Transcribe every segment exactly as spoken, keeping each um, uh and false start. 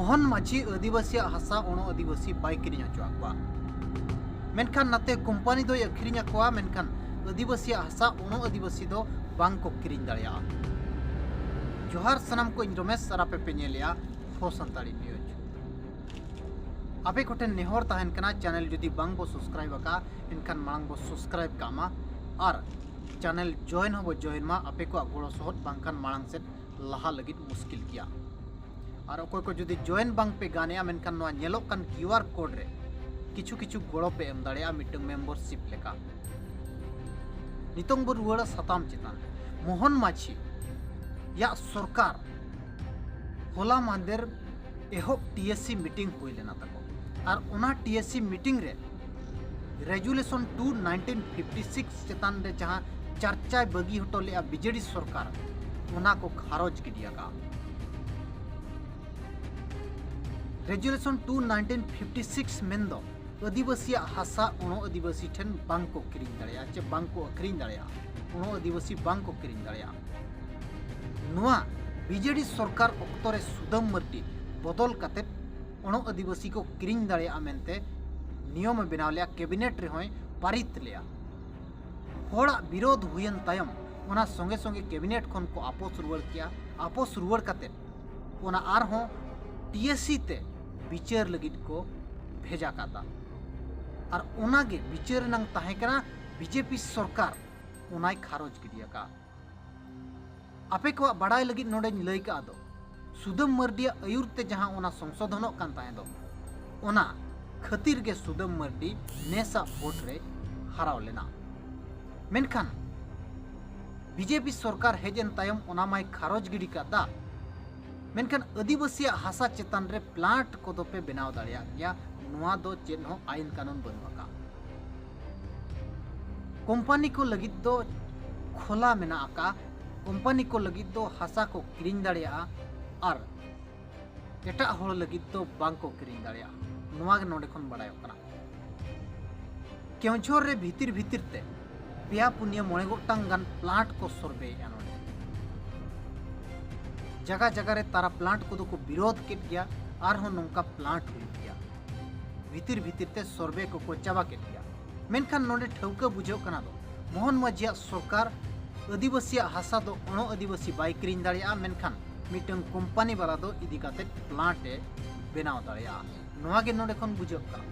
ᱢᱳᱦᱚᱱ ᱢᱟᱹᱡᱷᱤ ᱟᱹᱫᱤᱵᱟᱹᱥᱤᱭᱟᱜ ᱦᱟᱥᱟ ᱚᱬᱚ ᱟᱹᱫᱤᱵᱟᱹᱥᱤ ᱵᱟᱭ ᱠᱤᱨᱤᱧ ᱦᱚᱪᱚ ᱟᱠᱚᱣᱟ, ᱢᱮᱱᱠᱷᱟᱱ ᱱᱟᱛᱮ ᱠᱳᱢᱯᱟᱱᱤ ᱫᱚᱭ ᱟᱹᱠᱷᱨᱤᱧ ᱟᱠᱚᱣᱟ, ᱢᱮᱱᱠᱷᱟᱱ ᱟᱹᱫᱤᱵᱟᱹᱥᱤᱭᱟᱜ ᱦᱟᱥᱟ ᱚᱬᱚ ᱟᱹᱫᱤᱵᱟᱹᱥᱤ ᱫᱚ ᱵᱟᱝ ᱠᱚ ᱠᱤᱨᱤᱧ ᱫᱟᱲᱮᱭᱟᱜᱼᱟ᱾ ᱡᱚᱦᱟᱨ ᱥᱟᱱᱟᱢ ᱠᱚ, ᱤᱧ ᱨᱚᱢᱮᱥ ᱟᱨ ᱟᱯᱮ ᱯᱮ ᱧᱮᱞᱮᱜᱼᱟ ᱯᱷᱳ ᱥᱟᱱᱛᱟᱲᱤ ᱱᱤᱭᱩᱡᱽ᱾ ᱟᱯᱮ ᱠᱚᱴᱷᱮᱱ ᱱᱮᱦᱚᱨ ᱛᱟᱦᱮᱱ ᱠᱟᱱᱟ, ᱪᱮᱱᱮᱞ ᱡᱩᱫᱤ ᱵᱟᱝ ᱵᱚ ᱥᱟᱵᱥᱠᱨᱟᱭᱤᱵ ᱟᱠᱟᱫᱼᱟ, ᱮᱱᱠᱷᱟᱱ ᱢᱟᱲᱟᱝ ᱵᱚ ᱥᱟᱵᱥᱠᱨᱟᱭᱤᱵ ᱠᱟᱜ ᱢᱟ ᱟᱨ ᱪᱮᱱᱮᱞ ᱡᱚᱭᱮᱱ ᱦᱚᱸᱵᱚ ᱡᱚᱭᱮᱱ ᱢᱟ᱾ ᱟᱯᱮ ᱠᱚᱣᱟᱜ ᱜᱚᱲᱚ ᱥᱚᱦᱚᱫ ᱵᱟᱝᱠᱷᱟᱱ ᱢᱟᱲᱟᱝ ᱥᱮᱫ ᱞᱟᱦᱟ ᱞᱟᱹᱜᱤᱫ ᱢᱩᱥᱠᱤᱞ ᱜᱮᱭᱟ᱾ ᱟᱨ ᱚᱠᱚᱭ ᱠᱚ ᱡᱩᱫᱤ ᱡᱚᱭᱮᱱ ᱵᱟᱝ ᱯᱮ ᱜᱟᱱᱮᱜᱼᱟ, ᱢᱮᱱᱠᱷᱟᱱ ᱱᱚᱣᱟ ᱧᱮᱞᱚᱜ ᱠᱟᱱ ᱠᱤᱭᱩ ᱟᱨ ᱠᱳᱰ ᱨᱮ ᱠᱤᱪᱷᱩ ᱠᱤᱪᱷᱩ ᱜᱚᱲᱚ ᱯᱮ ᱮᱢ ᱫᱟᱲᱮᱭᱟᱜᱼᱟ ᱢᱤᱫᱴᱟᱝ ᱢᱮᱢᱵᱟᱨᱥᱤᱯ ᱞᱮᱠᱟ᱾ ᱱᱤᱛᱚᱝ ᱵᱚ ᱨᱩᱣᱟᱹᱲᱟ ᱥᱟᱛᱟᱢ ᱪᱮᱛᱟᱱ ᱨᱮ᱾ ᱢᱳᱦᱚᱱ ᱢᱟᱹᱡᱷᱤ ᱭᱟᱜ ᱥᱚᱨᱠᱟᱨ ᱦᱚᱞᱟ ᱢᱟᱦᱫᱮᱨ ᱮᱦᱚᱵ ᱴᱤ ᱮᱥ ᱥᱤ ᱢᱤᱴᱤᱝ ᱦᱩᱭ ᱞᱮᱱᱟ ᱛᱟᱠᱚ, ᱟᱨ ᱚᱱᱟ ᱴᱤ ᱮᱥ ᱥᱤ ᱢᱤᱴᱤᱝ ᱨᱮ resolution two nineteen fifty six ᱪᱮᱛᱟᱱ ᱨᱮ ᱡᱟᱦᱟᱸ ᱪᱟᱨᱪᱟᱭ ᱵᱟᱹᱜᱤ ᱦᱚᱴᱚ ᱞᱮᱫᱼᱟ ᱵᱤᱡᱮᱰᱤ ᱥᱚᱨᱠᱟᱨ, ᱚᱱᱟ ᱠᱚ ᱠᱷᱟᱨᱚᱡᱽ ᱜᱤᱰᱤ ᱟᱠᱟᱫᱼᱟ᱾ Resolution two nineteen fifty six ᱢᱮᱱᱫᱚ ᱟᱹᱫᱤᱵᱟᱹᱥᱤᱭᱟᱜ ᱦᱟᱥᱟ ᱚᱬᱚ ᱟᱹᱫᱤᱵᱟᱹᱥᱤ ᱴᱷᱮᱱ ᱵᱟᱝ ᱠᱚ ᱠᱤᱨᱤᱧ ᱫᱟᱲᱮᱭᱟᱜᱼᱟ ᱪᱮ ᱵᱟᱝ ᱠᱚ ᱟᱹᱠᱷᱨᱤᱧ ᱫᱟᱲᱮᱭᱟᱜᱼᱟ, ᱚᱬᱚ ᱟᱹᱫᱤᱵᱟᱹᱥᱤ ᱵᱟᱝ ᱠᱚ ᱠᱤᱨᱤᱧ ᱫᱟᱲᱮᱭᱟᱜᱼᱟ᱾ ᱱᱚᱣᱟ ᱵᱤᱡᱮᱰᱤ ᱥᱚᱨᱠᱟᱨ ᱚᱠᱛᱚ ᱨᱮ ᱥᱩᱫᱟᱹᱢ ᱢᱟᱹᱨᱰᱤ ᱵᱚᱫᱚᱞ ᱠᱟᱛᱮ ᱚᱬᱚ ᱟᱹᱫᱤᱵᱟᱹᱥᱤ ᱠᱚ ᱠᱤᱨᱤᱧ ᱫᱟᱲᱮᱭᱟᱜᱼᱟ ᱢᱮᱱᱛᱮ ᱱᱤᱭᱚᱢᱮ ᱵᱮᱱᱟᱣ ᱞᱮᱫᱼᱟ, ᱠᱮᱵᱤᱱᱮᱴ ᱨᱮᱦᱚᱸᱭ ᱯᱟᱹᱨᱤᱛ ᱞᱮᱫᱼᱟ᱾ ᱦᱚᱲᱟᱜ ᱵᱤᱨᱳᱫᱷ ᱦᱩᱭᱮᱱ ᱛᱟᱭᱚᱢ ᱚᱱᱟ ᱥᱚᱸᱜᱮ ᱥᱚᱸᱜᱮ ᱠᱮᱵᱤᱱᱮᱴ ᱠᱷᱚᱱ ᱠᱚ ᱟᱯᱚᱥ ᱨᱩᱣᱟᱹᱲ ᱠᱮᱜᱼᱟ᱾ ᱟᱯᱚᱥ ᱨᱩᱣᱟᱹᱲ ᱠᱟᱛᱮ ᱚᱱᱟ ᱟᱨᱦᱚᱸ ᱴᱤ ᱮᱥ ᱥᱤ ᱛᱮ ᱵᱤᱪᱟᱹᱨ ᱞᱟᱹᱜᱤᱫ ᱠᱚ ᱵᱷᱮᱡᱟ ᱠᱟᱫᱟ᱾ ᱟᱨ ᱚᱱᱟᱜᱮ ᱵᱤᱪᱟᱹᱨ ᱨᱮᱱᱟᱝ ᱛᱟᱦᱮᱸ ᱠᱟᱱᱟ, ᱵᱤᱡᱮᱯᱤ ᱥᱚᱨᱠᱟᱨ ᱚᱱᱟᱭ ᱠᱷᱟᱨᱚᱡᱽ ᱜᱤᱰᱤ ᱟᱠᱟᱫᱼᱟ᱾ ᱟᱯᱮ ᱠᱚᱣᱟᱜ ᱵᱟᱲᱟᱭ ᱞᱟᱹᱜᱤᱫ ᱱᱚᱰᱮᱧ ᱞᱟᱹᱭ ᱠᱟᱜ ᱫᱚ, ᱥᱩᱫᱟᱹᱢ ᱢᱟᱹᱨᱰᱤᱭᱟᱜ ᱟᱹᱭᱩᱨ ᱛᱮ ᱡᱟᱦᱟᱸ ᱚᱱᱟ ᱥᱚᱝᱥᱳᱫᱷᱚᱱᱚᱜ ᱠᱟᱱ ᱛᱟᱦᱮᱸ ᱫᱚ, ᱚᱱᱟ ᱠᱷᱟᱹᱛᱤᱨ ᱜᱮ ᱥᱩᱫᱟᱹᱢ ᱢᱟᱹᱨᱰᱤ ᱱᱮᱥᱟᱜ ᱵᱷᱳᱴ ᱨᱮ ᱦᱟᱨᱟᱣ ᱞᱮᱱᱟ᱾ ᱢᱮᱱᱠᱷᱟᱱ ᱵᱤᱡᱮᱯᱤ ᱥᱚᱨᱠᱟᱨ ᱦᱮᱡ ᱮᱱ ᱛᱟᱭᱚᱢ ᱚᱱᱟ ᱢᱟᱭ ᱠᱷᱟᱨᱚᱡᱽ ᱜᱤᱰᱤ ᱠᱟᱫᱟ, ᱢᱮᱱᱠᱷᱟᱱ ᱟᱹᱫᱤᱵᱟᱹᱥᱤᱭᱟᱜ ᱦᱟᱥᱟ ᱪᱮᱛᱟᱱ ᱨᱮ ᱯᱞᱟᱴ ᱠᱚᱫᱚ ᱯᱮ ᱵᱮᱱᱟᱣ ᱫᱟᱲᱮᱭᱟᱜ ᱜᱮᱭᱟ, ᱱᱚᱣᱟ ᱫᱚ ᱪᱮᱫ ᱦᱚᱸ ᱟᱭᱤᱱ ᱠᱟᱹᱱᱩᱱ ᱵᱟᱹᱱᱩᱜ ᱟᱠᱟᱫ᱾ ᱠᱳᱢᱯᱟᱱᱤ ᱠᱚ ᱞᱟᱹᱜᱤᱫ ᱫᱚ ᱠᱷᱳᱞᱟ ᱢᱮᱱᱟᱜ ᱟᱠᱟᱫ, ᱠᱳᱢᱯᱟᱱᱤ ᱠᱚ ᱞᱟᱹᱜᱤᱫ ᱫᱚ ᱦᱟᱥᱟ ᱠᱚ ᱠᱤᱨᱤᱧ ᱫᱟᱲᱮᱭᱟᱜᱼᱟ ᱟᱨ ᱮᱴᱟᱜ ᱦᱚᱲ ᱞᱟᱹᱜᱤᱫ ᱫᱚ ᱵᱟᱝ ᱠᱚ ᱠᱤᱨᱤᱧ ᱫᱟᱲᱮᱭᱟᱜᱼᱟ, ᱱᱚᱣᱟ ᱜᱮ ᱱᱚᱰᱮ ᱠᱷᱚᱱ ᱵᱟᱲᱟᱭᱚᱜ ᱠᱟᱱᱟ᱾ ᱠᱮᱣᱡᱷᱚᱨ ᱨᱮ ᱵᱷᱤᱛᱤᱨ ᱵᱷᱤᱛᱤᱨ ᱛᱮ ᱯᱮᱭᱟ ᱯᱩᱱᱭᱟᱹ ᱢᱚᱬᱮ ᱜᱚᱴᱟᱝ ᱜᱟᱱ ᱯᱞᱟᱴ ᱠᱚ ᱥᱚᱨᱵᱷᱮᱭᱮᱫᱼᱟ ᱱᱚᱰᱮ᱾ ᱡᱟᱭᱜᱟ ᱡᱟᱭᱜᱟ ᱨᱮ ᱛᱟᱨᱟ ᱯᱞᱟᱴ ᱠᱚᱫᱚ ᱠᱚ ᱵᱤᱨᱳᱫᱷ ᱠᱮᱫ ᱜᱮᱭᱟ, ᱟᱨᱦᱚᱸ ᱱᱚᱝᱠᱟ ᱯᱞᱟᱱᱴ ᱦᱩᱭᱩᱜ ᱜᱮᱭᱟ᱾ ᱵᱷᱤᱛᱤᱨ ᱵᱷᱤᱛᱤᱨ ᱛᱮ ᱥᱚᱨᱵᱷᱮ ᱠᱚᱠᱚ ᱪᱟᱵᱟ ᱠᱮᱫ ᱜᱮᱭᱟ᱾ ᱢᱮᱱᱠᱷᱟᱱ ᱱᱚᱰᱮ ᱴᱷᱟᱹᱣᱠᱟᱹ ᱵᱩᱡᱷᱟᱹᱜ ᱠᱟᱱᱟ ᱫᱚ ᱢᱳᱦᱚᱱ ᱢᱟᱹᱡᱷᱤᱭᱟᱜ ᱥᱚᱨᱠᱟᱨ ᱟᱹᱫᱤᱵᱟᱹᱥᱤᱭᱟᱜ ᱦᱟᱥᱟ ᱫᱚ ᱚᱱᱚ ᱟᱹᱫᱤᱵᱟᱹᱥᱤ ᱵᱟᱭ ᱠᱤᱨᱤᱧ ᱫᱟᱲᱮᱭᱟᱜᱼᱟ, ᱢᱮᱱᱠᱷᱟᱱ ᱢᱤᱫᱴᱟᱝ ᱠᱳᱢᱯᱟᱱᱤ ᱵᱟᱞᱟ ᱫᱚ ᱤᱫᱤ ᱠᱟᱛᱮ ᱯᱞᱟᱱᱴ ᱮ ᱵᱮᱱᱟᱣ ᱫᱟᱲᱮᱭᱟᱜᱼᱟ᱾ ᱱᱚᱣᱟ ᱜᱮ ᱱᱚᱰᱮ ᱠᱷᱚᱱ ᱵᱩᱡᱷᱟᱹᱜ ᱠᱟᱱᱟ᱾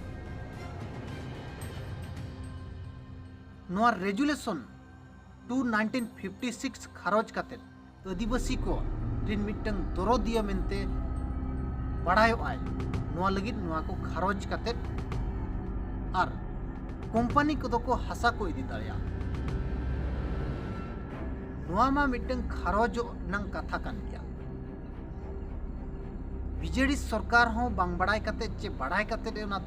ᱱᱚᱣᱟ resolution two nineteen fifty six ᱠᱷᱟᱨᱚᱡᱽ ᱠᱟᱛᱮ ᱟᱹᱫᱤᱵᱟᱹᱥᱤ ᱠᱚ ᱨᱤᱱ ᱢᱤᱫᱴᱟᱝ ᱫᱚᱨᱚᱫᱤᱭᱟᱹ ᱢᱮᱱᱛᱮ ᱵᱟᱲᱟᱭᱚᱜᱼᱟᱭ᱾ ᱱᱚᱣᱟ ᱞᱟᱹᱜᱤᱫ ᱱᱚᱣᱟ ᱠᱚ ᱠᱷᱟᱨᱚᱡᱽ ᱠᱟᱛᱮ ᱟᱨ ᱠᱳᱢᱯᱟᱱᱤ ᱠᱚᱫᱚ ᱠᱚ ᱦᱟᱥᱟ ᱠᱚ ᱤᱫᱤ ᱫᱟᱲᱮᱭᱟᱜᱼᱟ᱾ ᱱᱚᱣᱟ ᱢᱟ ᱢᱤᱫᱴᱟᱝ ᱠᱷᱟᱨᱚᱡᱚᱜ ᱨᱮᱱᱟᱝ ᱠᱟᱛᱷᱟ ᱠᱟᱱ ᱜᱮᱭᱟ᱾ ᱵᱤᱡᱮᱰᱤ ᱥᱚᱨᱠᱟᱨ ᱦᱚᱸ ᱵᱟᱝ ᱵᱟᱲᱟᱭ ᱠᱟᱛᱮ ᱪᱮ ᱵᱟᱲᱟᱭ ᱠᱟᱛᱮ ᱚᱱᱟ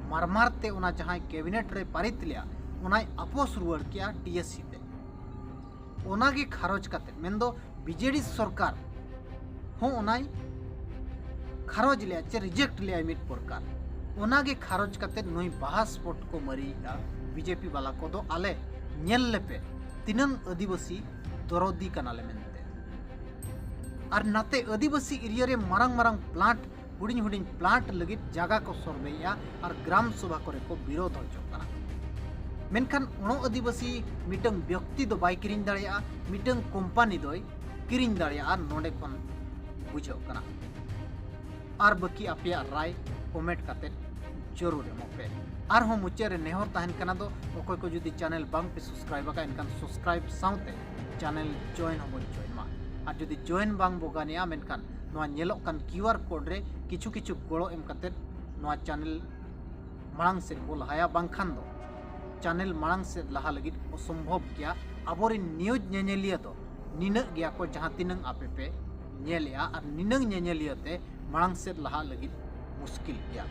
ᱢᱟᱨᱢᱟᱨ ᱛᱮ ᱚᱱᱟ ᱡᱟᱦᱟᱸᱭ ᱠᱮᱵᱤᱱᱮᱴ ᱨᱮ ᱯᱟᱨᱤᱛ ᱞᱮᱜᱼᱟ, ᱚᱱᱟᱭ ᱟᱯᱚᱥ ᱨᱩᱣᱟᱹᱲ ᱠᱮᱜᱼᱟ ᱴᱤᱮᱥᱥᱤ ᱛᱮ᱾ ᱚᱱᱟᱜᱮ ᱠᱷᱟᱨᱚᱡᱽ ᱠᱟᱛᱮ, ᱢᱮᱱᱫᱚ ᱵᱤᱡᱮᱰᱤ ᱥᱚᱨᱠᱟᱨ ᱦᱚᱸ ᱚᱱᱟᱭ ᱠᱷᱟᱨᱚᱡᱽ ᱞᱮᱜᱼᱟ ᱪᱮ ᱨᱤᱡᱮᱠᱴ ᱞᱮᱜᱼᱟᱭ ᱢᱤᱫ ᱯᱨᱚᱠᱟᱨ᱾ ᱚᱱᱟᱜᱮ ᱠᱷᱟᱨᱚᱡᱽ ᱠᱟᱛᱮ ᱱᱩᱭ ᱵᱟᱦᱟ ᱥᱯᱚᱴ ᱠᱚ ᱢᱟᱹᱨᱤᱭᱮᱜᱼᱟ ᱵᱤᱡᱮᱯᱤ ᱵᱟᱞᱟ ᱠᱚᱫᱚ, ᱟᱞᱮ ᱧᱮᱞ ᱞᱮᱯᱮ ᱛᱤᱱᱟᱹᱝ ᱟᱹᱫᱤᱵᱟᱹᱥᱤ ᱫᱚᱨᱚᱫᱤ ᱠᱟᱱᱟᱞᱮ ᱢᱮᱱᱛᱮ᱾ ᱟᱨ ᱱᱟᱛᱮ ᱟᱹᱫᱤᱵᱟᱹᱥᱤ ᱮᱨᱤᱭᱟ ᱨᱮ ᱢᱟᱨᱟᱝ ᱢᱟᱨᱟᱝ ᱯᱞᱟᱱᱴ, ᱦᱩᱰᱤᱧ ᱦᱩᱰᱤᱧ ᱯᱞᱟᱱᱴ ᱞᱟᱹᱜᱤᱫ ᱡᱟᱭᱜᱟ ᱠᱚ ᱥᱚᱨᱵᱷᱮᱭᱮᱜᱼᱟ ᱟᱨ ᱜᱨᱟᱢ ᱥᱚᱵᱷᱟ ᱠᱚᱨᱮ ᱠᱚ ᱵᱤᱨᱳᱫᱷ ᱦᱚᱪᱚᱜ ᱠᱟᱱᱟ᱾ ᱢᱮᱱᱠᱷᱟᱱ ᱚᱱᱚ ᱟᱹᱫᱤᱵᱟᱹᱥᱤ ᱢᱤᱫᱴᱟᱝ ᱵᱮᱠᱛᱤ ᱫᱚ ᱵᱟᱭ ᱠᱤᱨᱤᱧ ᱫᱟᱲᱮᱭᱟᱜᱼᱟ, ᱢᱤᱫᱴᱟᱝ ᱠᱳᱢᱯᱟᱱᱤ ᱫᱚᱭ ᱠᱤᱨᱤᱧ ᱫᱟᱲᱮᱭᱟᱜᱼᱟ, ᱱᱚᱰᱮ ᱠᱷᱚᱱ ᱵᱩᱡᱷᱟᱹᱜ ᱠᱟᱱᱟ᱾ ᱟᱨ ᱵᱟᱹᱠᱤ ᱟᱯᱮᱭᱟᱜ ᱨᱟᱭ ᱠᱚᱢᱮᱱᱴ ᱠᱟᱛᱮ ᱡᱚᱨᱩᱨ ᱮᱢᱚᱜ ᱯᱮ᱾ ᱟᱨᱦᱚᱸ ᱢᱩᱪᱟᱹᱫ ᱨᱮ ᱱᱮᱦᱚᱨ ᱛᱟᱦᱮᱱ ᱠᱟᱱᱟ ᱫᱚ, ᱚᱠᱚᱭ ᱠᱚ ᱡᱩᱫᱤ ᱪᱮᱱᱮᱞ ᱵᱟᱝ ᱯᱮ ᱥᱟᱵᱥᱠᱨᱟᱭᱤᱵ ᱟᱠᱟᱫ, ᱮᱱᱠᱷᱟᱱ ᱥᱟᱵᱥᱠᱨᱟᱭᱤᱵ ᱥᱟᱶᱛᱮ ᱪᱮᱱᱮᱞ ᱡᱚᱭᱮᱱ ᱦᱚᱸᱵᱚᱱ ᱡᱚᱭᱮᱱ ᱢᱟ᱾ ᱟᱨ ᱡᱩᱫᱤ ᱡᱚᱭᱮᱱ ᱵᱟᱝ ᱵᱚ ᱜᱟᱱᱮᱜᱼᱟ, ᱢᱮᱱᱠᱷᱟᱱ ᱱᱚᱣᱟ ᱧᱮᱞᱚᱜ ᱠᱟᱱ ᱠᱤᱭᱩ ᱟᱨ ᱠᱳᱰ ᱨᱮ ᱠᱤᱪᱷᱩ ᱠᱤᱪᱷᱩ ᱜᱚᱲᱚ ᱮᱢ ᱠᱟᱛᱮ ᱱᱚᱣᱟ ᱪᱮᱱᱮᱞ ᱢᱟᱲᱟᱝ ᱥᱮᱫ ᱵᱚ ᱞᱟᱦᱟᱭᱟ, ᱵᱟᱝᱠᱷᱟᱱ ᱫᱚ ᱪᱮᱱᱮᱞ ᱢᱟᱲᱟᱝ ᱥᱮᱫ ᱞᱟᱦᱟ ᱞᱟᱹᱜᱤᱫ ᱚᱥᱚᱢᱵᱷᱚᱵ ᱜᱮᱭᱟ᱾ ᱟᱵᱚᱨᱮᱱ ᱱᱤᱭᱩᱡᱽ ᱧᱮᱧᱮᱞᱤᱭᱟᱹ ᱫᱚ ᱱᱤᱱᱟᱹᱜ ᱜᱮᱭᱟ ᱠᱚ, ᱡᱟᱦᱟᱸ ᱛᱤᱱᱟᱹᱝ ᱟᱯᱮ ᱯᱮ ᱧᱮᱞᱮᱜᱼᱟ, ᱟᱨ ᱱᱤᱱᱟᱹᱝ ᱧᱮᱧᱮᱞᱤᱭᱟᱹ ᱛᱮ ᱢᱟᱲᱟᱝ ᱥᱮᱫ ᱞᱟᱦᱟᱜ ᱞᱟᱹᱜᱤᱫ ᱢᱩᱥᱠᱤᱞ ᱜᱮᱭᱟ᱾